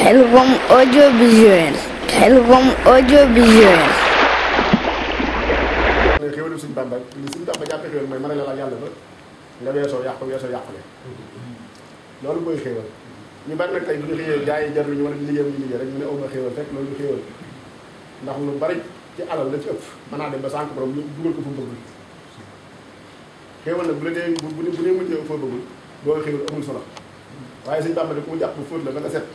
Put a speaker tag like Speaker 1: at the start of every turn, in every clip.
Speaker 1: Xelcom audiovisuel. Xelcom audiovisuel.
Speaker 2: xéwalu suñu Bamba li suñu Bamba jàppee xéwal mooy mën a la yàlla ba nga weesoo yàqule loolu mooy xéwal ñu bari nag tey bu ñu xëyee jaay jar ñu wala di liggéey ñu liggéey rek ñu ne awma xéwal fekk loolu xéwal ndax lu bari ci alal la ci ëpp mën naa dem ba sànq borom ñu dugal ko fu mu bëggul xéwal nag bu la dee bu dee mujjee foo bëggul boo xéwal amul solo waaye suñu Bamba de ku mu jàpp fóot la ba nga set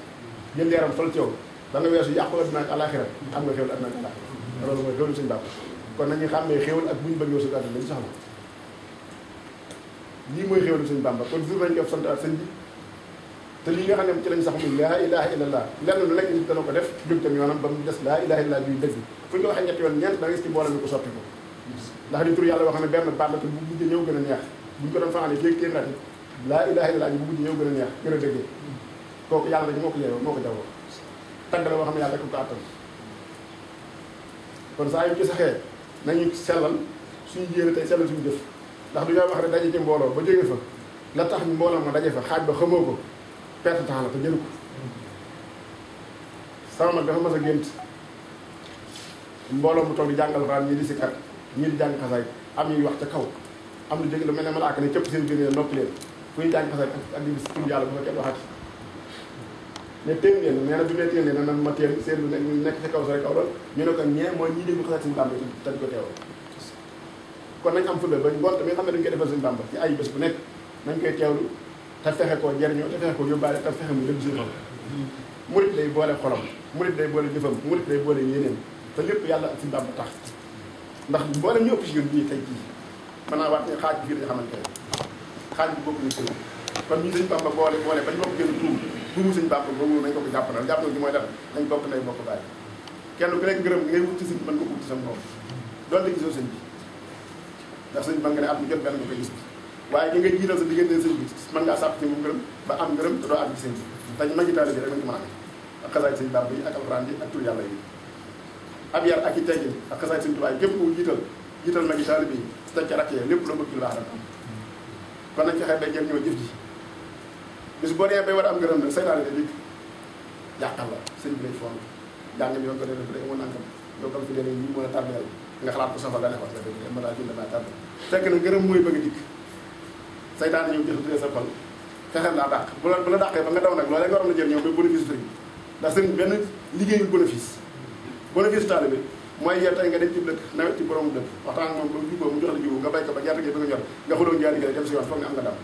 Speaker 2: jël yaram sol ci yow ba nga weesu yàqu adduna ak àllaaxira am nga xéwal adduna ak àllaaxira loolu mooy xéwalu suñu Bamba kon nañu xàmmee xéwal ak bu ñu bëggee suñu àdduna lañu soxla lii mooy xéwalu suñu Bamba kon jour lañu ko sant ak sëñ bi te lii nga xam ne ci lañ sax muy laa ilaha illallah lenn lu nekk nit dana ko def jóg tam yoonam ba mu des laa ilaha illallah bi dëgg fu ñu ko waxee ñetti yoon ñeent da nga gis ci mbooloo mi ko soppi ko ndax di tur yàlla wax ne benn baat la te bu mujjee ñëw gën a neex buñu ko doon fanaane féeg téeméer laa ilaha illallah bi bu mujjee ñëw gën a neex gën a dëggee kooku yàlla dañu moo ko yeewoo moo ko jawoo tagg la boo xam ne yàlla rek ko attan kon saa yu ci saxee nañu sellal suñu yéene tey sellal suñu jëf ndax du ñoo wax rek daje ci mbooloo ba jóge fa la tax mbooloo ma daje fa xaaj ba xamoo ko perte temps la te jëlu ko sama mag dafa mas a gént mbooloo mu toog di jàngal raan ñii di si kat ñii di jàng xasaay am ñuy wax ca kaw am lu jóge lu mel ne malaaka ne cëpp seen biir noppi leen fu ñuy jàng xasaay ak di bis tur yàlla bu fa kenn waxati ne téen leen nee na bi ne téen leen na ma téen seen lu nekk ci kaw sa rek kaw lool ñu ne ko ñee mooy ñii déglu xasaay suñu Bàmba te di ko teewal kon nañ am fulla ba ngoon tamit xam ne dañu koy defal suñu Bàmba ci ay bés bu nekk nañ koy teewlu te fexe koo jariñoo te fexe koo yóbbaale te fexe mu lépp suñu xol murit day boole xolam murit day boole jëfam murit day boole yéeneem te lépp yàlla ak suñu Bàmba tax ndax boole ñu ëpp si ñun bii tey jii mën naa waat ne xaaj bi fii dañu xamante ne xaaj bi bokk ñu si kon ñu suñu Bàmba boole bañ bokk gën tuum tuumu suñu Bàmba boobu nañ ko ko jàppandal jàppandal gi mooy dara nañ bokk ndey bokk bàyyi kenn ku nekk ngërëm ngay wut ci sëñ bi mën nga ko wut ci sa moom doon la gisoo sëñ bi ndax sëñ ba nga ne at mu jot benn nga koy gis waaye ñi nga jiital sa diggante sëñ bi mën ngaa sàpp ci moom ngërëm ba am ngërëm te doo àgg ci sëñ bi te ñu magi taalibe bi rek nañ ko mën a amee ak xasaay sëñ Bàmba yi ak alxuraan yi ak tur yàlla yi ab yar ak i teggin ak xasaay sëñ Tuubaa képp ku jiital magi taalibe yi teg ca rakk yi lépp loo bëgg ci lu baax dana am kon nañ fexe ba jël ñëw jëf ji bis boo dee bay war a am ngërëm nag saytaane de lig yàqal la sëñ bi lay foon jàng bi yoon ko def dé mo nangam doo kam fi dene ñi mën a tardeel nga xalaat ko sofal la ne xot la ma daal jënd maa tardé fekk na ngërëm mooy bëgg a dikk saytaane ñëw jël sa xol fexeel laa dàq bu la dàqee ba nga daw nag loolee nga waroon a jël ñëw mooy bénéfice sëriñ ndax sëriñ benn liggéeyul bénéfice taalibe mooy yow tey nga dem ci dëkk nawet ci borom dëkk waxtaan ak moom ba juboo mu jox la jiwu nga bay ko ba gerte gi ba nga ñor nga xuloo njaari gi dem si yoon foog nga am nga dam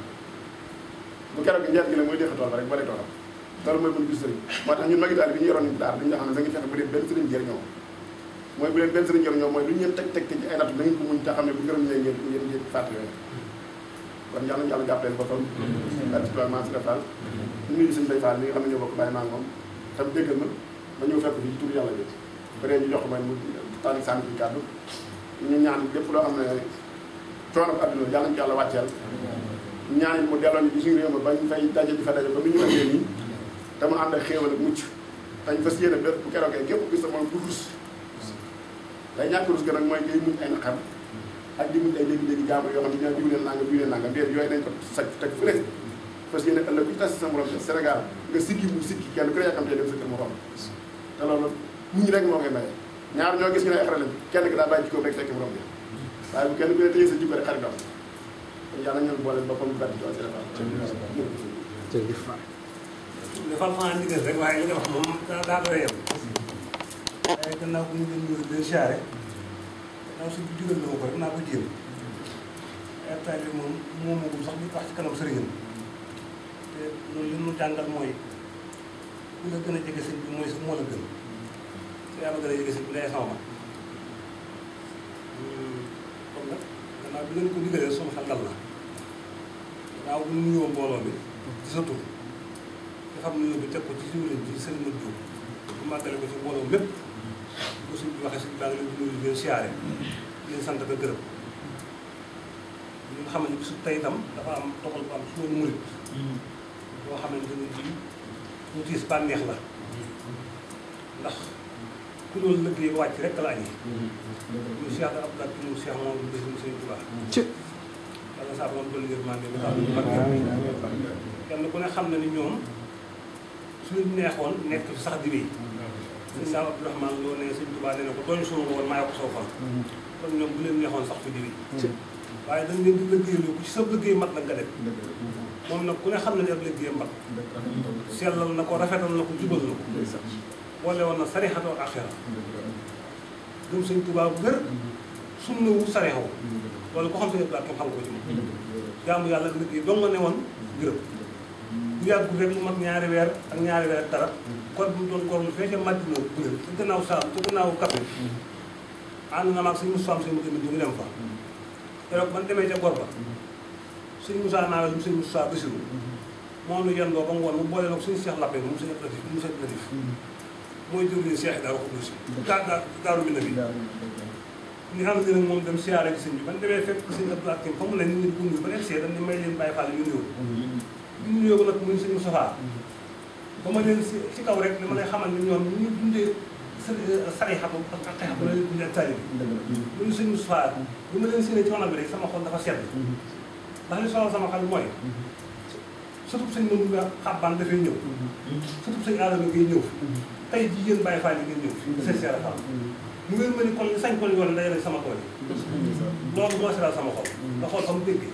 Speaker 2: bu keroog gi njaar gi la mooy deqi tool ba rek ba lay toolam loolu mooy bénéfice sëriñ moo tax ñun magi taal bi ñu yoroon ñu daara dañu xam ne da nga fexe bu leen benn sëriñ jëriñoo mooy bu leen benn sëriñ jëriñoo mooy lu ñu leen teg ci ay nattu da ngeen ko muñ te xam ne bu ngërëm ñëwee ngeen fàtte yooyu kon yàlla ñu yàlla jàppale boppam particulièrement si Fall ñu nuyu sëñ Bay Fall mi nga xam ne ñoo bokk bàyyi maa moom tam déggal ma ma ñëw fekk fii ci tur yàlla bi bëree ñu jox ko mooy mu tànn sànni ci kàddu ñu ñaan lépp loo xam ne coono àdduna yàlla ñu yàlla wàcceel ñaan it mu delloo ni ci suñu réew ma bañ fay daje di fa daje ba nu ñu andee nii te mu ànd ak xéewal ak mucc dañ fas yéene bépp bu keroogee képp gis na moom du rus day ñàkk rus ga nag mooy ngay muñ ay naqar ak di muñ ay léegi-léegi jàmbur yoo xam ne ñaa diw leen nangam déet yooyu nañ ko saj teg fu ne fas yéene ëllëg bu ñu tas sa morom Sénégal nga siggi muy siggi kenn ku ne yàkkamtee dem sa kër morom te loolu muñ rek moo koy maye ñaar ñoo gis ñu ne exra lañ kenn ki daa bàyyi jikkoom rek fekk morom bi waaye bu kenn ku ne téye sa jikko rek xaritam kon yàlla ñoom boole boppam bu bett ci waa
Speaker 3: dafa xanaa ndigal rek waaye li nga wax moom daa doy yem waaye gannaaw bu ñu leen nuyu leen siyaare gannaaw suñu digal na ma ko rek naa ko jéem ay bi moom moomagul sax ñu wax ci kanam sëriñam te loolu li mu jàngal mooy ku la gën a jege sëñ bi mooy moo la gën te yaa ma gën a jege sëñ bi day sama mag kon nag gannaaw bi ngeen ko digalee sama xel dal na gannaaw bu ñu nuyoo mbooloo bi ci sa tur nga xam ne bi teg ko ci siwlin ci sëriñ Mat Jóob bu màggale ko ci mbooloo mépp bu suñ bi waxee suñ baa ngi leen di nuyu leen siyaare leen sant ko gërëm ñi nga xam ne bisu tey itam dafa am toxal bu am suñu murit boo xamante ne bii ñu tiis bànneex la ndax ku loolu liggéey ba wàcc rek la añi ñu Cheikh Abdou Akim Cheikh moom Bassirou Sëriñ Tuubaa yàlla saa moom doon yërmande ba tax ñu mag kenn ku ne xam na ni ñoom suñu neexoon nekk fi sax di wéy sëñ Daam Abdourahmane loo ne sëñ Touba nee na ko tooñ suma woon maa ko soo fan kon ñoom bu leen neexoon sax fi di wéy waaye dañ leen di liggéeyloo ku ci sa liggéey mat la nga dem moom nag ku ne xam na ne ab liggéey mat sellal na ko rafetal na ko jubal na ko boole woon na sarixatu ak axira gëm sëñ Touba bu gër sunna wu sarixaw loolu ko xam sëñ Abdou Akim xam ko ci moom jaamu yàlla liggéey dong nga ne woon gërëm bu yàggul rek mu mag ñaari weer ak dara kon bu doon góor lu fekkee Madina bu gën ci gannaaw saam ci gannaaw café ànd na maag sëñ Moussa am sëñ mu tamit ñu dem fa keroog man demee ca gor ba sëñ Moussa naa la sëñ Moussa Bassirou moom lu yendoo ba ngoon mu boole nag suñu Cheikh Lappé moom sëñ Latif mu sëñ Latif mooy jëwriñu Cheikh Daaru Xudoos daaru mi na bi ñu xam ne nag moom dem siyaare ci sëñ bi ban demee fekk sëñ Abdou Akim fa mu ne ñu gunge ba egg see dañ ne may leen bàyyi fall yu néew ñu nuyoo ko nag muy sëñ Moustapha ba ma leen ci kaw rek li ma lay xamal ni ñoom ñu dundee sarixatu ak xeexatu la dundee ak tali bi muy sëñ Moustapha bi ma leen séenee ci wanag bi rek sama xol dafa sedd ndax li soxla sama xel mooy surtout sëñ mënu nga xabbaan dafay ñëw surtout sëñ Adama ngay ñëw tey jii yéen bàyyi fall yi ngeen ñëw seen seera fall mu ngeen ma ni kon li sañ kon yoon dajale sama tool yi loolu moo seral sama xol nga xool fa mu déggee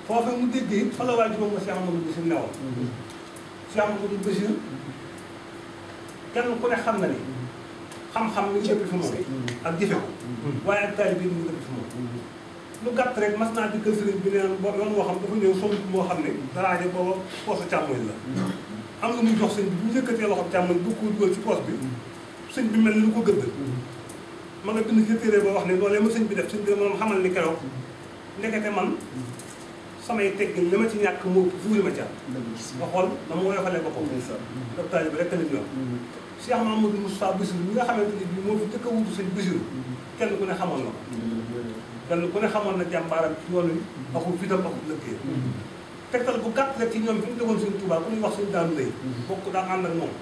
Speaker 3: foofee mu déggee fa la waajur nga Cheikh Amadou Bassirou newoon Cheikh Amadou Bassirou kenn ku ne xam na ni xam-xam mi ngi dëpp fi moom ak jëfe ko waaye ak taali bi mi ngi dëpp fi moom lu gàtt rek mas naa dikkal sëriñ bi neen bo yoon woo xam dafa ñëw sol moo xam ne daraaje booba poosu càmmoñ la am na muy jox sëñ bi bu yëkkatee loxoom càmmoñ bu ko dugal ci poos bi sëñ bi mel ni lu ko gëdd ma nga bind ci téere ba wax ne loolee ma sëñ bi def sëñ bi moom xamal ni keroog ndekete man samay teggin li ma ci ñàkk moo fuuri ma ca nga xool dama woyofalee boppam daf taali bi rek tamit ñoom Cheikh Mamadou Moustapha Bassirou mi nga xamante ni bii moo fi jëkk a wutu sëñ Bassirou kenn ku ne xamoon na ko kenn ku ne xamoon na jàmbaaram ci yoon wi axul fitam axul lëggee tegtal bu gàtt rek ci ñoom fi ñu tegoon sëñ Touba ku ñuy wax sëñ Daam Lay bokk daan ànd ak moom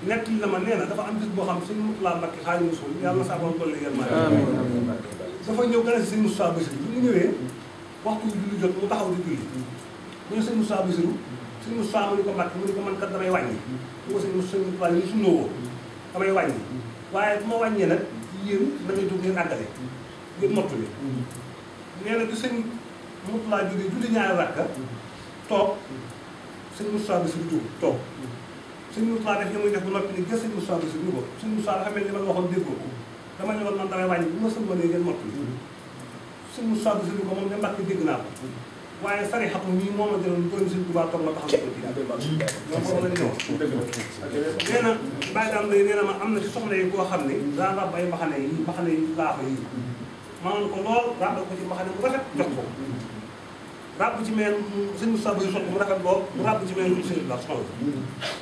Speaker 3: nett li la ma nee na dafa am bis boo xam sëñ Mountakha Mbacke Xaadimu Rasuul yàlla na saa borom dolli yërmande dafa ñëw gane si sëñ Moustapha Bassirou bi mu ñëwee waxtu julli jot mu taxaw di julli mu ne sëñ Moustapha Bassirou sëñ Moustapha mu ni ko Mbacke mu ni ko man kat damay wàññi mu ko sëñ Moustapha ñu sunnoo woo damay wàññi waaye bu ma wàññee nag yéen da ngay jóg ngeen àggale ngeen mottu bi nee na bi sëñ Mountakha jógee julli ñaari rakka toog sëñ Moustapha Bassirou jóg toog sëñ Moustapha def li muy def bu noppi ni gës sëñ Moustapha Bassirou ni ko sëñ Moustapha dafa mel ni ma la waxoon déggoo ko dama ne woon man damay wàññi bu ma sëlmalee ngeen mottu sëñ Moustapha Bassirou ko moom ne Mbacke dégg naa ko waaye sari xatu mii moo ma jëloon doon sëñ Touba toog ma taxaw ko ci ñoom boobu la ñëw nee na bàyyi daam lay nee na ma am na ci soxna yi koo xam ne daa ràbb ay mbaxane yi laafa yi maanaam ko lool ràbbal ko ci mbaxane mu rafet jox ko ràbb ci meen sëñ Moustapha Bassirou sotti mu rafet lool mu ràbb ci meen lu sëñ Abdou soxla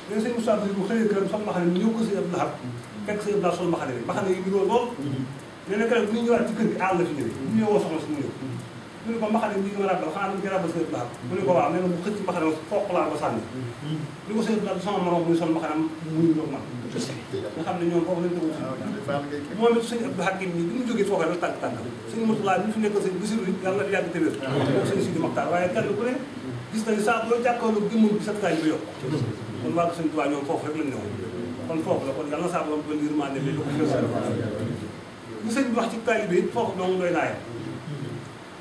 Speaker 3: mais sëñ Moustapha Bassirou bu xëyee këram sol mbaxane mu ñëw ko sëñ Abdou fekk sëñ Abdou sol mbaxane yi niroo lool nee na keroog bu ñu ñëwaat ci kër gi àll la fi ñëwee bu ñëwee woo soxna si mu ñëw mu ne ko mbaxane bii nga ràbbal xanaa dañ koy ràbbal sëñ Abdou mu ne ko waaw nee na mu xëcc mbaxane fooq laa ba sànni li ko sëñ Abdou sama morom muy sol mbaxanam muy doog man nga xam ne ñoom foofu lañ tëgul moom it sëñ Abdou Akim bi mu jógee foofee la tànk sëñ Mourtala bi fi nekkoon sëñ Bassirou yàlla na fi yàgg téwér moom sëñ Sidi Mokhtar waaye kenn ku ne gis nañu saa loo jàkkaarloo gëmul bi satkaay bi yokk kon waa ko sëñ Tuubaa ñoom foofu rek lañ ñëwoon kon foofu la kon yàlla na saa borom doon yërmande bi ko lu sëñ bi wax ci taalibe bi foofu dong doy naayam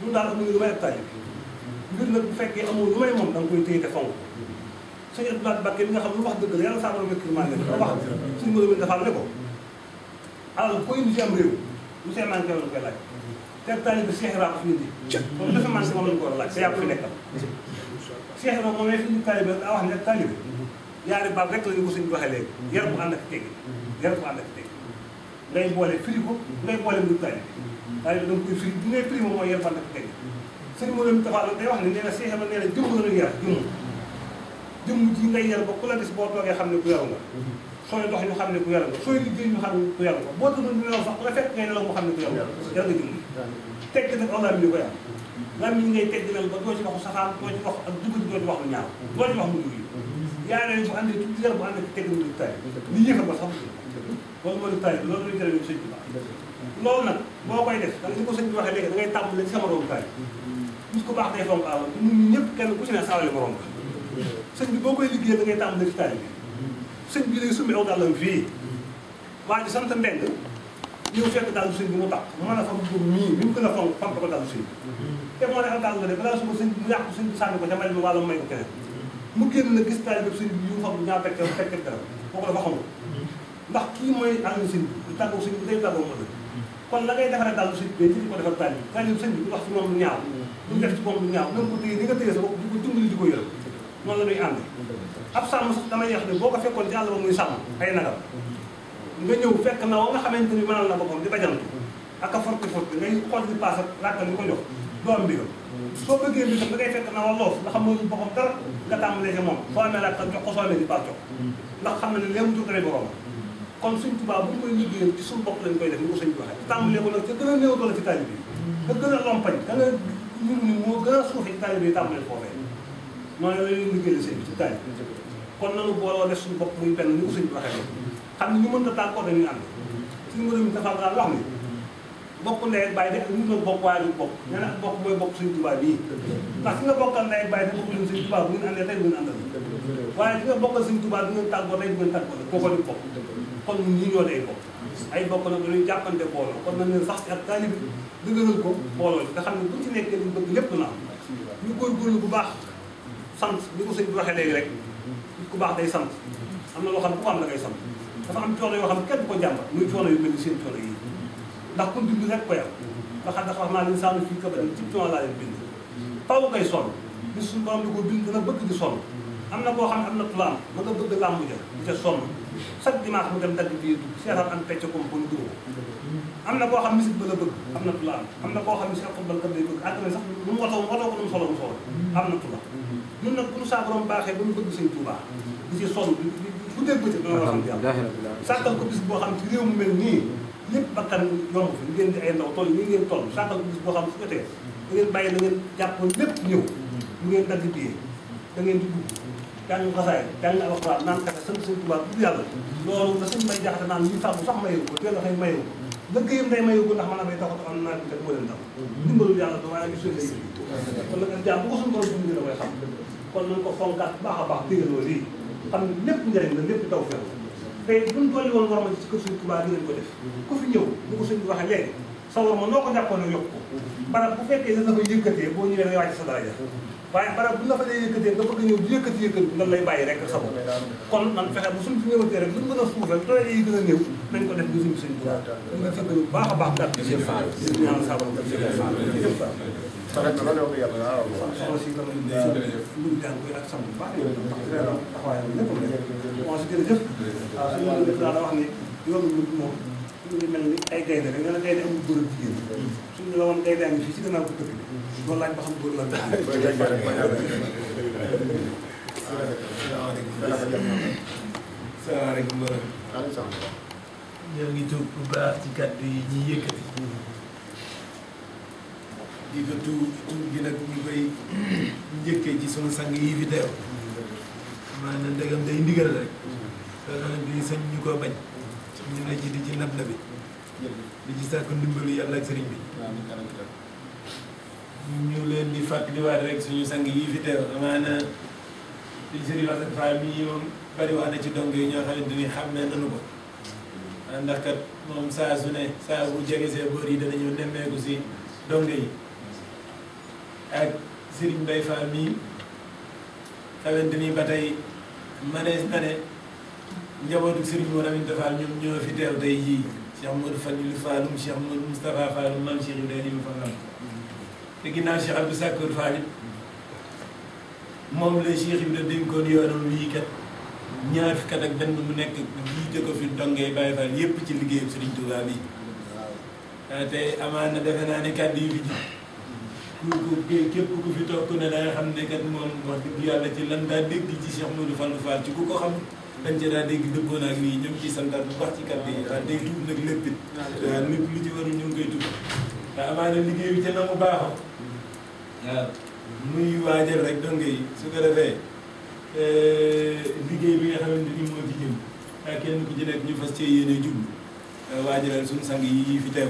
Speaker 3: mun daal amuñu lu may ak taalibe mbir nag bu fekkee amul lu may moom da nga koy téye te fonk sëñ Abdou Mbacke mi nga xam lu wax dëgg la yàlla saa borom yërmande bi wax suñu mën dafa ne ko alal koy indi ci am réew lu see manqué woon koy laaj te ak taalibe Cheikh Ibra ko fi indi kon dafa manqué moom lañu ko war a laaj te yaa ko fi nekkal Cheikh Ibra moom fi indi taalibe daa wax ne ak taalibe ñaari baat rek la ñu ko suñu waxee léegi yar bu ànd ak teggi yar bu ànd ak teggi ngay boole firi ko ngay boole mbir taalibe taalibe da nga koy firi bu ngay firi moom mooy yar bu ànd ak teggi sëñ Mourou Moustapha day wax ne nee na Cheikh Ibra nee na jëmm la ñu yar jëmm ji ngay yar ba ku la gis boo toogee xam ne ku yaru nga sooy dox ñu xam ne ku yaru nga sooy liggéey ñu xam ne ku yaru nga boo tëddoon nelaw sax ku la fekk ngay nelaw mu xam ne ku yaru nga yar nga jëmm tegg nag aw laa mi ko yar laa mi ngay tegg nel ba doo ci waxu safaan doo ci wax ak dugg doo ci wax lu ñaaw doo ci wax mu dugg yaaree bu àndee tuuti yar bu ànd ak tegg mu tay li yëfal ba sax loolu moo di tay loolu lañu jëlee sëñ bi loolu nag boo koy def da nga ni ko sëñ bi waxee léegi da ngay tàmbale ci sama room tay nit ku baax day fonk alal ñun ñëpp kenn ku ci ne sawale morom sëñ bi boo koy liggéey da ngay tàmbale ci tay bi sëñ bi lay summi aw dàllam fii waa ji sant mbeng ñëw fekk daal sëñ bi mu tax mu mën a fam boobu mii mi mu gën a fonk fam ko daal sëñ bi te moo ne aw dàll la de balaa suba sëñ bi mu yàqu sëñ bi sànni ko ca mbay mi wàlla may ko keneen mu génn na gis taalibe sëñ bi yu fam ñaar fekk dara kooku dafa xamul ndax kii mooy àll sëñ bi tàggoo sëñ bi day tàggoo moo dëgg kon la ngay defaree daal sëñ bi di ko defal taalibe sëñ bi du wax ci moom lu ñaaw lu def ci moom lu ñaaw nanga ko téye ni nga téye sa bopp di ko dimbali di ko yërëm noonu la ñuy ànd ab sàmm sax damay wax ne boo ko fekkoon ci àll ba muy sàmm ay nagam nga ñëw fekk na wa nga xamante ni mënal na boppam di bajantu ak a forte ngay xool di paas ak ràkkal ñu ko jox doo am mbigam soo bëggee mbigam da ngay fekk na wa loof nga xam mooy boppam dara nga tàmbalee ca moom soo amee ràkkal jox ko soo amee di paas jox ndax xam na ne léemu jur tamit borom kon suñ tubaab bu ñu koy liggéeyal ci suñu bopp lañ koy def ni ko sëñ bi waxee tàmbalee ko nag ca gën a néew doole ci taalib bi ka gën a lompañ ka nga ñun ni moo gën a suufe ci taalib yi tàmbalee foofee noonu la ñuy liggéeyal sëñ bi ci taalib kon nanu booloo def suñu bopp muy benn ni ko sëñ bi waxee xam ne ñu mën a tàggoo dañuy ànd suñu mën a dafa daal wax ni bokk ndey ak bàyyi de ñu doon bokk waaye du bokk nee na ak bokk mooy bokk suñu tubaab bii ndax ki nga bokkal ndey ak bàyyi de bokk leen suñu tubaab bu ngeen àndee tey bu ngeen àndal waaye ki nga bokkal suñu tubaab bi ngeen tàggoo tey bu ngeen tàggoo la kooko di bokk kon ñi ñoo day bokk ay bokk nag dañuy jàppante booloo kon nañ leen sax ci ak taalibe bi dëgëral ko booloo nga xam ne bu ci nekkee lu bëgg lépp na am ñu góorgóorlu bu baax sant ni ko sëñ bi waxee léegi rek nit ku baax day sant am na loo xam ne ku am da ngay sant dafa am coono yoo xam ne kenn du ko jàmbat muy coono yu mel ni seen coono yi ndax ku dund rek ko yam ndax dafa wax naa leen sànni fii kabari ci coono laa leen bind taw ngay sonn bis suñu borom di ko bind dana bëgg di sonn am na koo xam ne am na tulaam ma nga bëgg làmb ja di ca sonn chaque dimanche mu dem dagg bii dugg seetaan am pecc comme ko ñu dugg am na koo xam musique ba la bëgg am na tulaam am na koo xam ne si football kat lay bëgg àgg na sax lu mu watoo ko nu mu solo am na tula ñun nag bu ñu saa borom baaxee ba ñu bëgg sëñ Tuubaa di ci sonn bu dégg bëccëg dana la xam yàlla sàkkal ko bis boo xam ci réew mu mel nii lépp bakkan yomb fi ngeen di ay ndaw toll nii ngeen toll sàkkal ko bis boo xam su jotee da ngeen bàyyi da ngeen jàpp lépp ñëw mu ngeen dagg biyee da ngeen di dugg jàng xasaay jàng alxuraan naan kafe sant sëñ Tuubaa bu yàlla loolu da sëñ may jaxate naan lii fàggu sax mayewu ko teel a xëy mayewu ko lëggéeyam day mayewu ko ndax mën a bay taxat am naa kat moo leen dam dimbalul yàlla da waaye gis lay kon nag jaam bu ko suñu borom dund la koy xam kon nañ ko fonkaat baax a baax tégaloo lii xam ne lépp njëriñ la lépp taw feex tey buñ dolli woon war ma ci kër suñu Tuubaa dinañ ko def ku fi ñëw ni ko sëñ bi waxee léegi sa war ma noo ko jàppoon yokk ko barab bu fekkee dañ la koy yëkkatee boo ñëwee da ngay wàcc sa daraja waaye barab bu la fa dee yëkkatee nga bëgg ñëw di yëkkati bi lan lay bàyyi rek sa bopp kon nan fexe bu suñ fi ñëwatee rek lu mu gën a suufee doole yi gën a néew nañ ko def gisuñu sëñ Tuubaa ñu ngi fekk bu baax a baax kat bi seen faal ñaan sa borom ci seen faal yëpp soxna si tamit lu jàng koy ak sam bu baax taxawaayam lépp moo si jërëjëf waaw suñu def daal wax ni yoonu lu moom ñu ngi mel ni ay gaynde rek nga ne gaynde amul góor ak jigéen suñu la woon gaynde a ngi fii ci gannaaw ko dëkk bi loolu laaj ba xam góor la
Speaker 4: salaamaaleykum ñoo ngi tuub bu baax ci kàddu yi ñuy yëkkati di ko tuub gi nag ñu koy njëkkee ci sunu sang yi fi teew maanaam ndegam day ndigal rek loo xamante ni sañ ñu koo bañ ñu ne ci di ci nab na bi di ci sàkku ndimbalu yàlla ak sëriñ bi ñu leen di fàttaliwaat rek suñu sang yi fi teew maanaam di Serigne Bassirou Fall mii moom bari wax na ci dong yi ñoo xamante ni xam ne nanu ko ndax kat moom saa su ne saa bu jege see boor yi dana ñëw nemmeeku si dong yi ak Serigne Mbaye Fall mii xamante ni ba tey manees na ne njabootu Serigne Mor Aminta Fall ñoom ñoo fi teew tey jii Cheikh Modou Fadilou Falloum Cheikh Modou Moustapha Falloum Mame Cheikh Ibrahima Falloum te ginnaaw Cheikh Abdou Sakkour Fall moom la Cheikh Ibrahima dénkoon yoonam wii kat ñaar fi kat ak benn mu nekk jiite ko fi dongee Baye Fall yépp ci liggéeyam Serigne Touba bi te amaan na defe naa ne kàddu yi fi ji képp ku fi toog ne da nga xam ne kat moom wax dëgg yàlla ci lan daa dégg ci Cheikh Modou Fallou Fall ci ku ko xam dañ ca daa dégg dëppoo naag lii ñoo ngi ciy santaat bu baax ci kàddu yi waaw day tuub nag lépp it lépp lu ci warul ñu ngi koy tuub te amaana liggéey bi ca na mu baaxoo waaw muy waajal rek donge yi su ko defee liggéey bi nga xamante ni moo ci jëm ak kenn ku ci nekk ñu fas cee yéene jublu waajalal suñu sang yi fi teew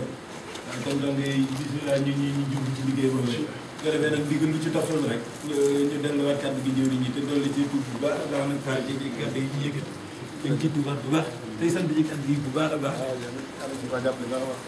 Speaker 4: waaw kon donge yi bisimilah ñu jublu ci liggéey boobu su ko defee nag ndigal lu ci toftal rek ñu delluwaat kàddu gi jëwriñ ñi te dolli ci tuub bu baax ndax nag faal ci kàddu yi ñu yëkkati dañ ciy tuubaat bu baax tey sant ji at gi bu baax a baax.
Speaker 2: waaw yàlla ci ko jàppale baax a baax.